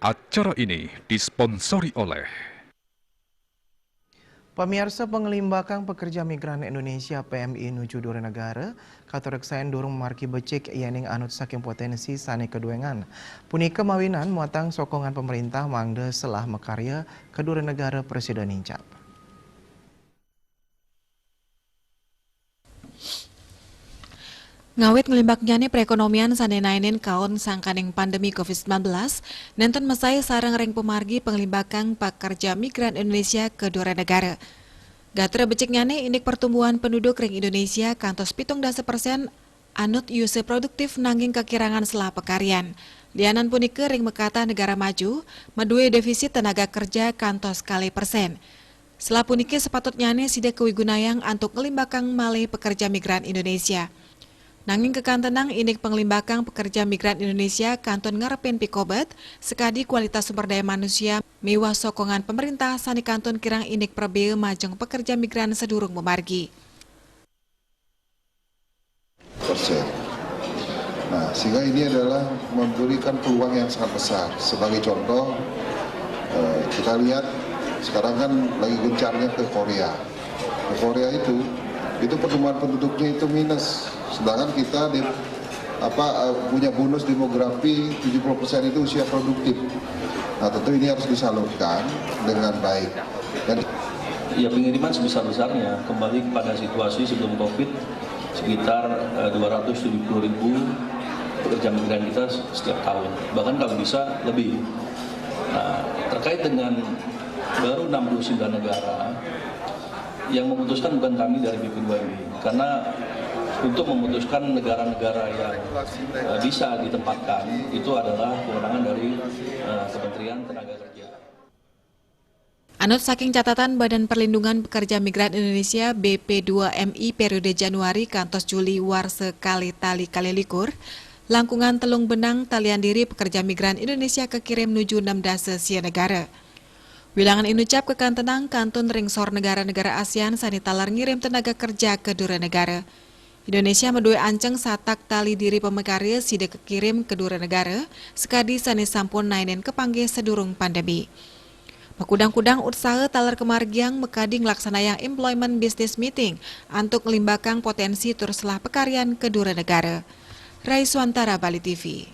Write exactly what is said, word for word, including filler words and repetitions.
Acara ini disponsori oleh Pamiarsa, panglimbakang pakerja migran Indonesia, P M I, nuju dura nagara, katureksain durung mamargi becik yéning anut saking poténsi sané kaduéngan. Punika mawinan muatang sokongan pamréntah mangda selah makarya ka dura nagara prasida nincap. Ngawit nglimbaknyané perékonomian sané naénin kaon sangkaning pandemi covid sembilan belas, nénten masaé sareng ring pamargi panglimbakang pakerja migran Indonesia ka dura nagara. Gatra beciknyané indik pertumbuhan penduduk ring Indonesia kantos pitung dasa persén anut yusé produktif nanging kakirangan selah pakaryan. Lianan punika ring makatah negara maju, madué défisit tenaga kerja kantos kalih persén. Selah puniki sapatutnyané sida kawigunayang antuk nglimbakang malih pekerja migran Indonesia. Nanging kakantenang indik panglimbakang pekerja migran Indonesia kantun ngarepin pikobet, sakadi kualitas sumber daya manusia miwah sokongan pamréntah sané kantun kirang indik prabéa majeng pekerja migran sadurung mamargi. Persen. Nah, sehingga ini adalah memberikan peluang yang sangat besar. Sebagai contoh, eh, kita lihat sekarang kan lagi gencarnya ke Korea. Ke Korea itu, itu pertumbuhan penduduknya itu minus. Sedangkan kita di, apa, eh, punya bonus demografi tujuh puluh persen itu usia produktif. Nah, tentu ini harus disalurkan dengan baik. Dan Ya, pengiriman sebesar-besarnya kembali kepada situasi sebelum covid, sekitar eh, dua ratus tujuh puluh ribu pekerja migran kita setiap tahun. Bahkan kalau bisa lebih. Nah, terkait dengan baru enam puluh sembilan negara, yang memutuskan bukan kami dari B P dua M I, karena untuk memutuskan negara-negara yang eh, bisa ditempatkan itu adalah kewenangan dari eh, Kementerian Tenaga Kerja. Anut saking catatan Badan Perlindungan Pekerja Migran Indonesia, B P dua M I, periode Januari kantos Juli warsa kalih tali kalih likur, langkungan telung benang talian diri pekerja migran Indonesia kakirim nuju enam dasa sia negara. Wilangan inucap kakantenang kantun ring sor negara-negara ASEAN sané taler ngirim tenaga kerja ka dura negara. Indonesia madué anceng satak tali diri pamakarya sida kakirim ka dura negara, sakadi sané sampun naénin kapanggih sadurung pandemi. Makudang-kudang utsaha taler kamargiang makadi nglaksanayang employment business meeting antuk nglimbakang poténsi tur selah pakaryan ka dura negara. Rai Suantara, Bali T V.